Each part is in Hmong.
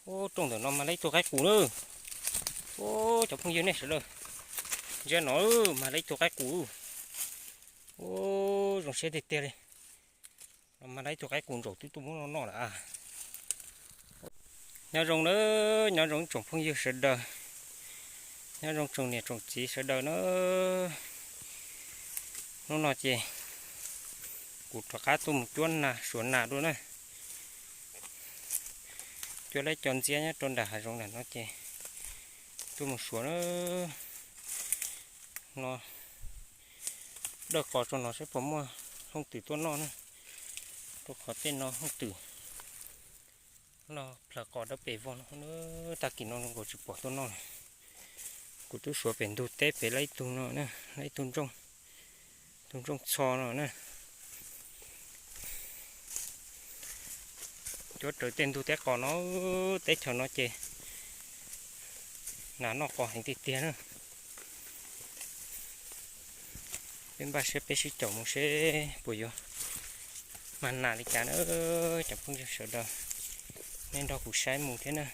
Ub, rooj ntawm no mas lawv ib tug qaib qus na. Ub, cov phooj ywg nej sawv daws, ntsia no mas lawv ib tug qaib qus. Ub, zoo siab tiag tiag li. No mas lawv ib tug qaib qus ntsaum twb tuaj muab noj noj lawm a. Nyob zoo na, nyob zoo tsoom phooj ywg sawv daws, nyob zoo tsoom niam tsoom txiv sawv daws na. Hnub no ces kuv rov qab tuaj mus cuab nas suav nas dua na. Cuab lawv cov ntxiab nyob rau nram hav zoov nram no ces tuaj mus suav na. No dawj qos rau no saib puas muaj hooj twm tuaj noj na. Rau qhov tej no hooj twm no plhaws qos dawb pes vog no, tag kis no zoo nkaus tsis pom tuaj noj. Kuv twb suav pem ntug teb pem lawv ib tug no, lawv ib tug ntsooj, tus ntsooj txho no na. Cuab raws tej ntug teb qos no, teb chaws no ces nas noj qos heev tiag tiag na. Peb npaj siab peb sib caum mus seb puas yuav mag nas li cas na. Cov phooj ywg sawv daws, nej nrog kuv saib mus thiab na.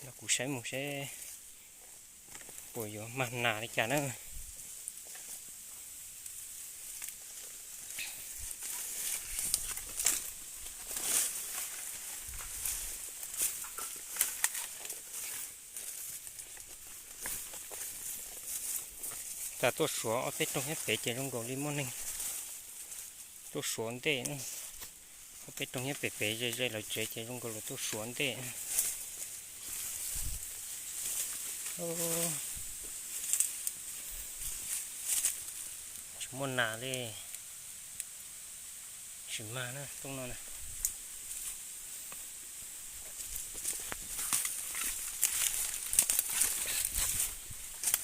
Nrog kuv saib mus seb puas yuav mag nas li cas na. Cas tuaj suav ob peb rooj nyob pem ces zoo nkaus li muaj neeg tuaj suav ntej. Ob peb rooj nyob pem pem ze ze lawv tsev ces zoo nkaus lawv tuaj suav ntej. Tsis muaj nas li. Tsis mag na rooj no na.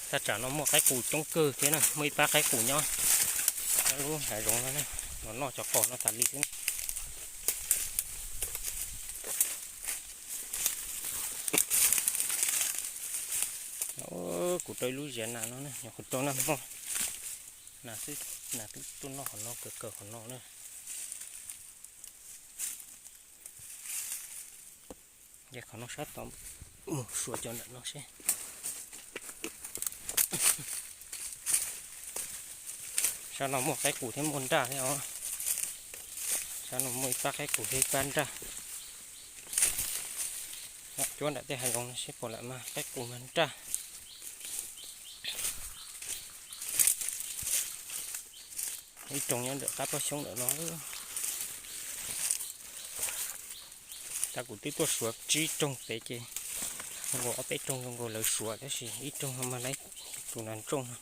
Thaj tsam no muaj qaib qus coob kawg thiab na, muaj ib pab qaib qus nyob lub hav zoov no, los noj cov qos no tas li xwb. Kuv rau ib lub ziav nas no, nyuam qhuav rau nag hmo, nas xwb, nas twb tuaj noj qhov no, kaw kaw qhov no na. Ces qhov no sab tod, mus suav cov ntawm no seb. Sab no muaj qaib qus thiab muaj nraj thiab os. Sab no muaj ib pab qaib qus thiab ib pab nraj. Cuab nram tej hav zoov no seb puas lam mag qaib qus mag nraj. Ib rooj nyob ntawm qab pob xyoob ntawm no. Cas kuv twb tuaj suav tsib rooj pem ces zoo nkaus ob peb rooj zoo nkaus lawv suav tab sis ib rooj no mag lawv tus nas ntsooj no.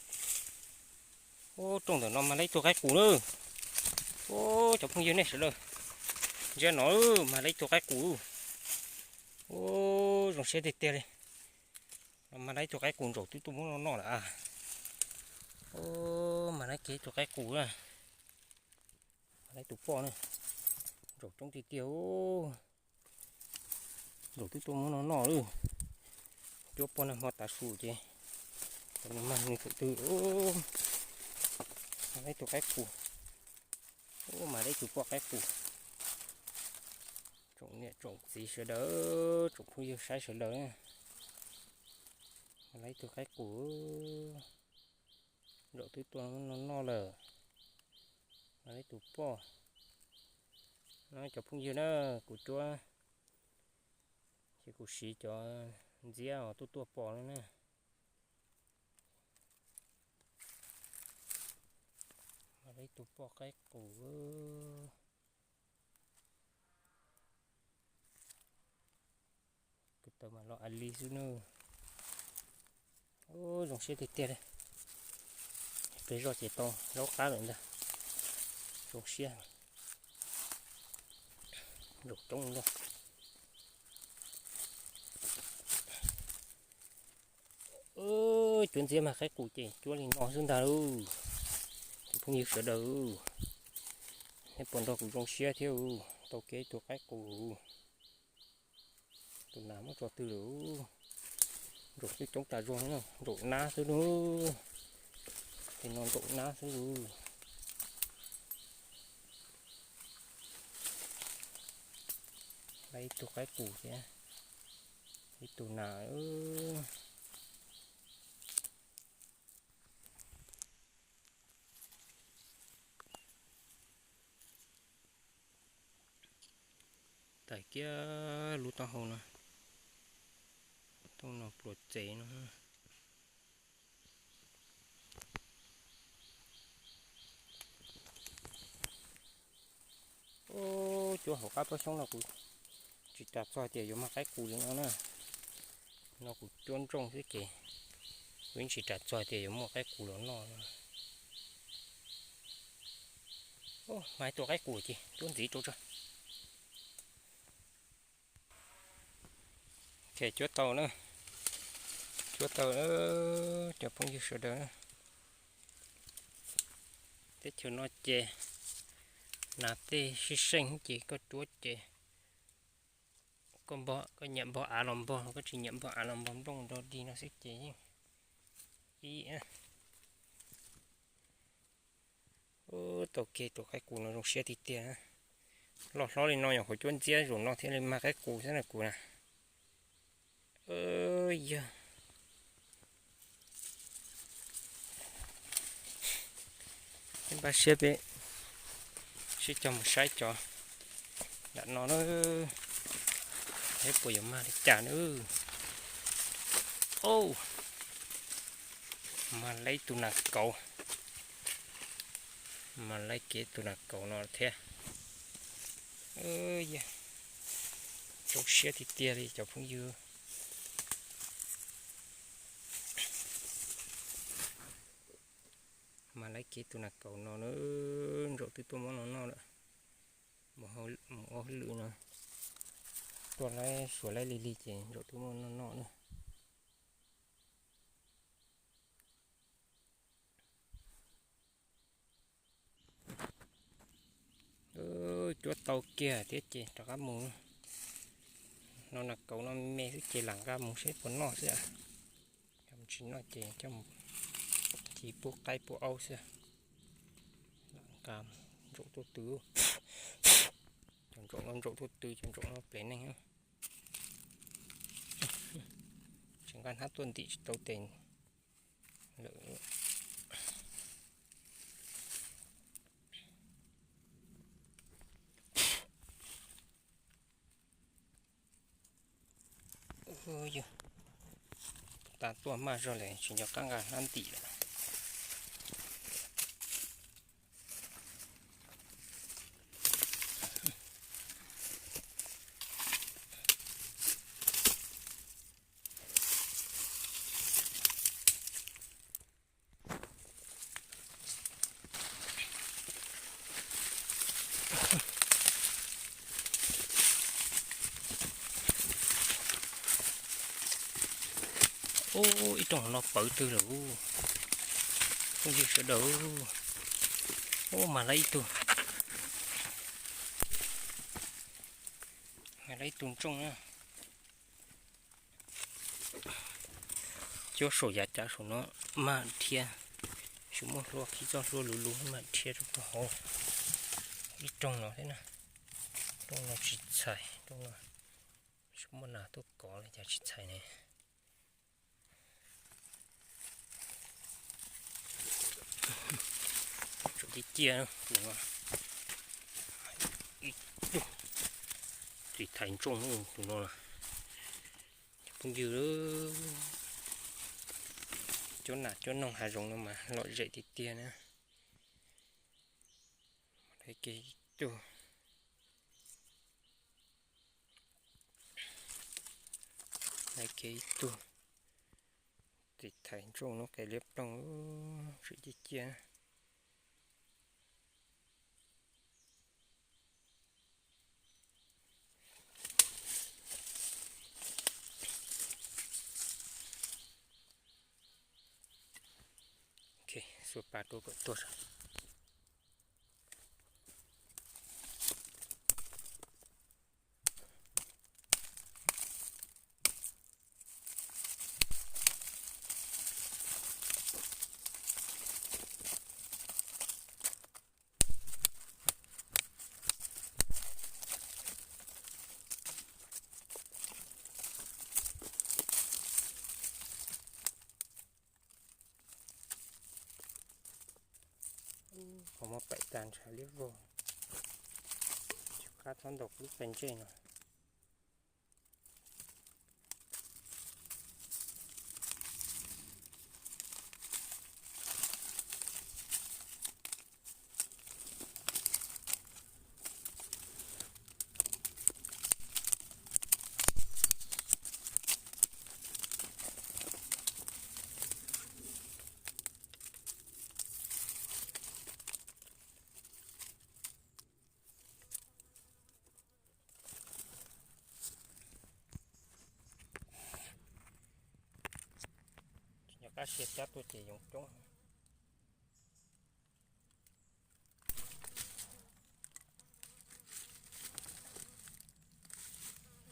Ub, rooj ntawm no mag lawv ib tug qaib qus na. Ub, cov phooj ywg nej sawv daws, ntsia no, mag lawv ib tug qaib qus. Ub, zoo siab tiag tiag li. No mag lawv ib tug qaib qus ntsaum twb tuaj muab noj noj lawm a. Ub, mag lawv kiag ib tug qaib qus na. Mag lawv tus poj na. Ntsaum coob tiag tiag. Ntsaum twb tuaj muab noj noj lawm. Cuab poj nag hmo tav su ces cov no mag nws thaum twg. Mag lawv ib tug qaib qus. Ub, mag lawv ib tug poj qaib qus. Tsoom niam tsoom txiv sawv daws, tsoom phooj ywg saib sawv daws, mag lawv ib tug qaib qus. Ntsaum twb tuaj noj noj lawm. Mag lawv ib tus poj. No cov phooj ywg na, kuv cuab ces kuv siv cov ntxiab os tuaj tuaj pos no na. Mag lawv ib tug poj qaib qus. Kuv tau mas los a li xwb na. Ub, zoo siab tiag tiag li. Peb zoj ces tau zaub qab lawm ntag. Zoo siab. Ntsaum coob ntag. Cuab ntxiab mag qaib qus ces cuab li no xwb ntag lauj. Tus phooj ywg sawv daws, nej puas nrog kuv zoo siab thiab, tau kiag ib tug qaib qus. Tus nas muab tso twg lawm. Ntsaum twb coob tas zog, ntsaum nab xwb lauj. Tej no ntsaum nab xwb lauj. Lawv ib tug qaib qus thiab ib tug nas. Tawm kiag lub taub hau no, taub no pluas txev no. Cuab hauv qab pob xyoob no kuv tsis ras txog tias yuav mag qaib qus li no na. No kuv cuab ntsooj xwb ces kuv yeej tsis ras txog tias yuav muaj qaib qus los noj. Mag ib tug qaib qus ces cuab ntxiv rau tso. Ces cuab tau na, cuab tau cov phooj ywg sawv daws. Teb chaws no ces nas tej sib seej ces koj cuab ces koj npog, koj nyiam npog av los npog, koj tsis nyiam npog av los npog nplooj nrog dig no xwb ces yeej ib. Tau kiag tus qaib qus no zoo siab tiag tiag. Loj hlob li no nyuam qhuav cuab ntxiab zaum no thiaj li mag qaib qus xwb na kuv na. Yog peb npaj siab peb sib cog mus saib cov nram no na, saib puas yuav mag li cas na. Mag lawm ib tug nas kauv, mag lawm kiag tus nas kauv no thiab. Zoo siab tiag tiag li cov phooj ywg. Mag lawm kiag tus nas kauv no na, ntsaum twb tuaj muab no noj lawm. Mus ua hauj lwm no, tuaj laib suav laib lig lig ces ntsaum twb muab noj noj na. Cuab tau kiag thiab ces rov qab mus. No nas kauv no me xwb ces lam nqa mus seb puas noj xwb. Coj mus tsis noj ces coj mus ci pub qaib pub aub xwb. Lam nqa ntsaum tuaj tw. Cov ntsaum no ntsaum tuaj tw, cov ntsaum no plev neeg. Tsis nqa hnab tuaj ntim tsis tau tes lawm. Yog tas tuaj maj zog lawm tsis nco qab nqa hnab ntim lawm. Ub, ib rooj no pawv twg lawm. Phooj ywg sawv daws, ub, mag lawm ib tug, mag lawm ib tug ntsooj na. Cuab saum yav cav saum no maj dhia, tsis muaj hlua, qhib txoj hlua luv luv maj dhia rau puag hauv. Ib rooj no thiab na, rooj no tsis txhais, rooj no tsis muaj nas tuaj kov li cas tsis txhais ne. Tsuas ciaj ciaj tus no, ib tug ris thaiv ntsooj tus no. Phooj ywg, cuab nas cuab noog hav zoov no mas lom zem tiag tiag na. Laiv kiag ib tug, laiv kiag ib tug ris thaiv ntsooj no, qe liab ploog, tsuas ciaj ciaj. Xuas pas rau kom tuag. Qhov muaj paim tas ntshav liab vog, tsis qab txhob ntaus lub qe ntsej no. Tsis nco qab siab cab tuaj ces yoov coob.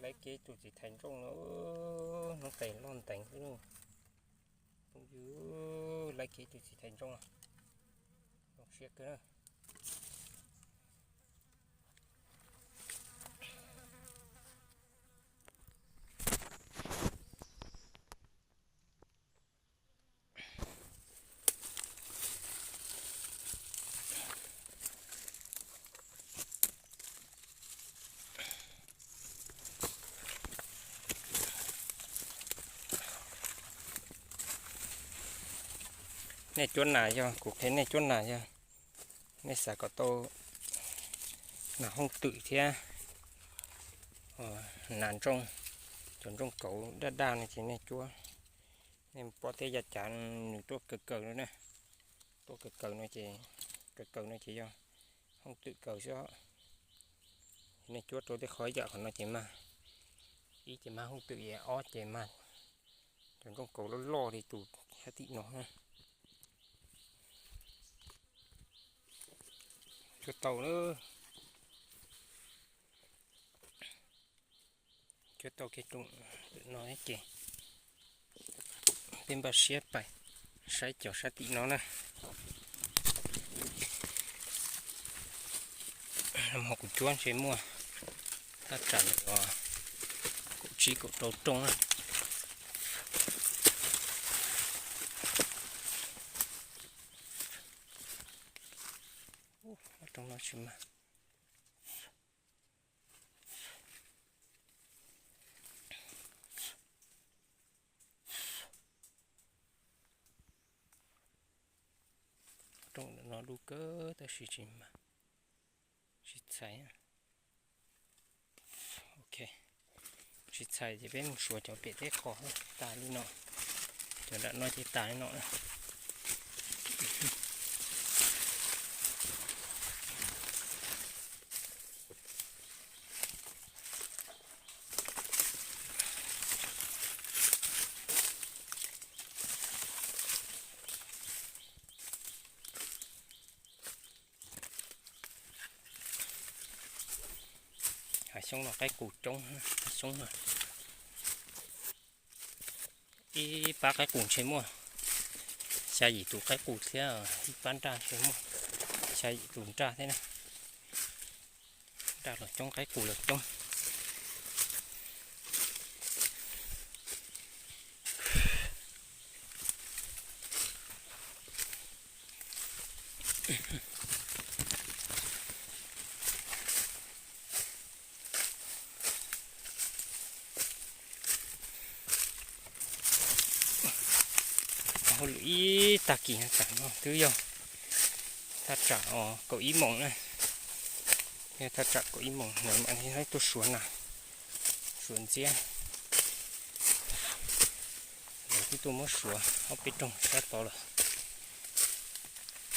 Laib kiag tus txiv thais ntsooj no, hnub qes loj nteev xwb. Phooj ywg, laib kiag tus txiv thais ntsooj no, zoo siab kawg na. Nej cuab nas yog, kuv qhia nej cuab nas yog, nej xav kom tau nas hooj twm thiab nas ntsooj, cov ntsooj kauv daj daj no ces nej cuab, nej pom thiab ya cav nws tuaj kaws kaws no na, tuaj kaws kaws no ces, kaws kaws no ces yog hooj twm kaws xwb. Nej cuab rau tej qhov yam qhov no ces mag, ib ces mag hooj twm, ob ces mag cov ntsooj kauv loj loj li tus sab tim no na. Cuab tau na. Cuab tau kiag rooj no ces peb npaj siab pais saib cov sab tim no na. Hmo kuv cuab ntshe muaj thaj tsam li kaum tsib kaum rau rooj na. Rooj no tsis mag. Rooj no dub kawg tab sis tsis mag, tsis txhais. Ok, tsis txhais ces peb mus suav cov pem teb qos tas li no. Cov nram no ces tas li no na. Hav xyoob no qaib qus coob, hav xyoob no. Ib pab qaib qus ntshe muaj xya yim tus qaib qus thiab, ib pab nraj ntshe muaj xya yim tus nraj thiab na. Nraj los coob, qaib qus los coob. Hauj lwm ib tag kis no tam no twb yog thaj tsam kaum ib moos na. Yog thaj tsam kaum ib moos no mam li tuaj suav na, suav ntxiab. Lawv twb tuaj muab suav ob peb rooj sab tod lawm.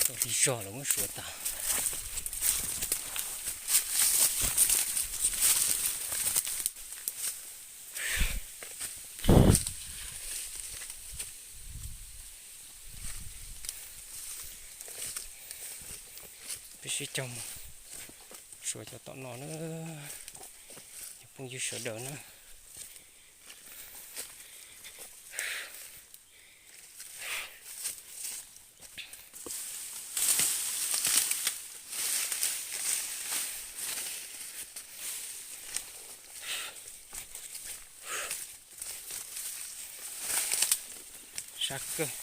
Tuaj lig zog lawv muab suav tas. Peb sib caug mus suav cov tom no na, cov phooj ywg sawv daws na. Sab kawg.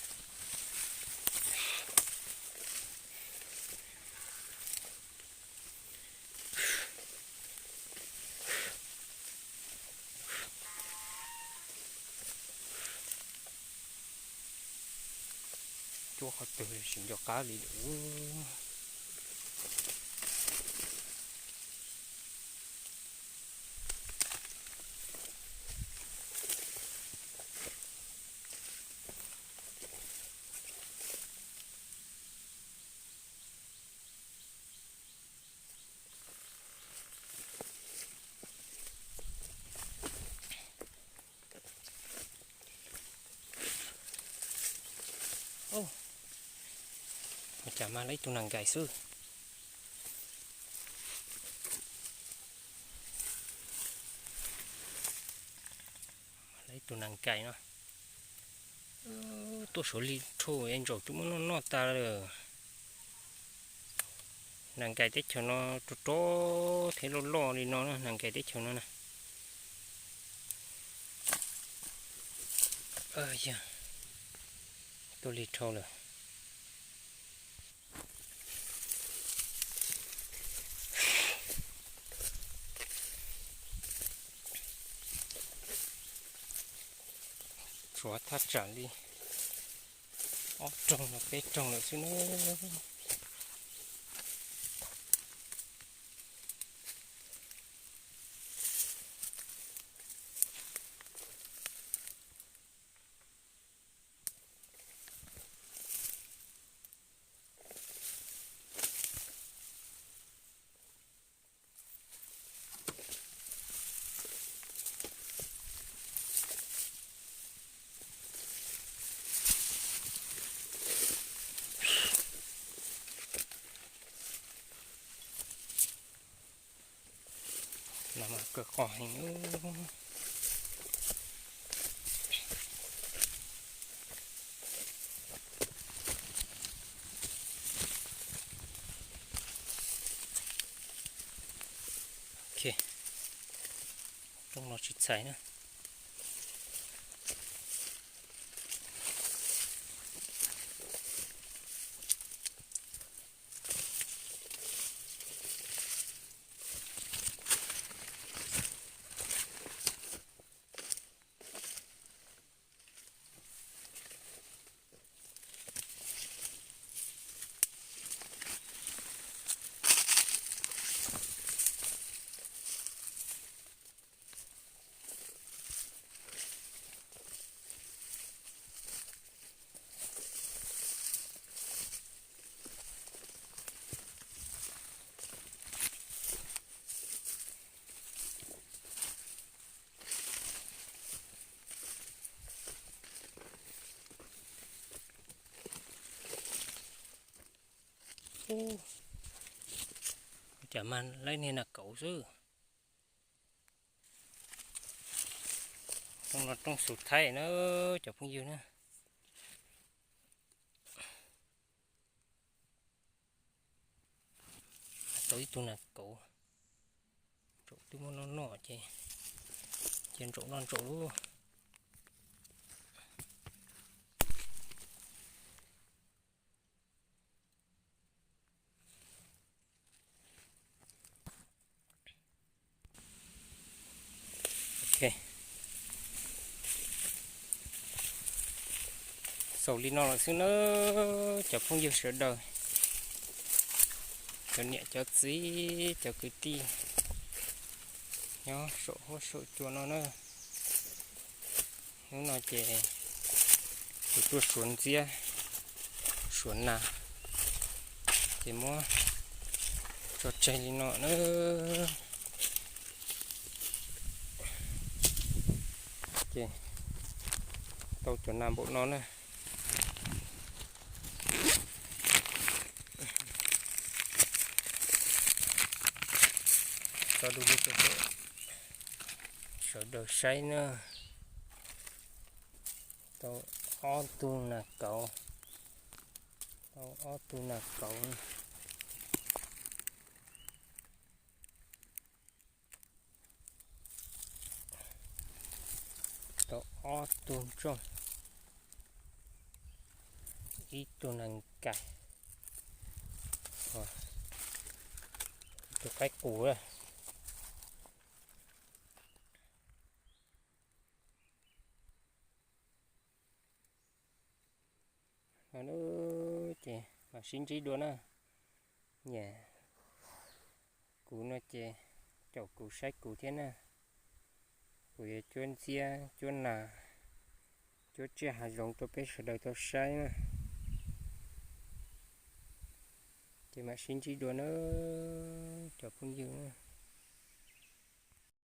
cuab qhov twg tsis nco qab li lawm. Ua cas mag lawv ib tug nas nkais xwb. Mag lawv ib tug nas nkais no. Tuaj suav li rhau es ntsaum twb muab noj noj tas lawm. Nas nkais teb chaws no rog rog thiab loj loj li no, nas nkais teb chaws no na. Yog tuaj lig dhau lawm. Tshuav thaj tsam li ob rooj los peb rooj lawm xwb na. Los mas kawg qos heev. Rooj no tsis txhais na. Ua cas mag lawv niag nas kauv xwb. Rooj no rooj xus thaib na cov phooj ywg na. Tau ib tug nas kauv, ntsaum twb muab noj noj ces, ces ntsaum noj ntsaum lub. Ok, xaus li no lawm xwb na cov phooj ywg sawv daws, cov niam cov txiv cov kwv tij nyob saum huab saum cua no na. Hnub no ces kuv tuaj suav ntxiab suav nas, ces muab tso tseg li no na. Ces tau cov nas npaum no na. Tso du lug rau sawv daws saib na. Tau ob tug nas kauv, tau ob tug nas kauv. Tau ob tug ntsooj, ib tug nas nkais, ib tug qaib qus na. Mam sib ntsib dua na. Niam, kuv no ces caum kuv saib kuv thiab na. Kuv yuav cuab ntxiab cuab nas, cuab tsiaj hav zoov rau peb sawv daws tau saib na. Ces mam sib ntsib dua na cov phooj ywg.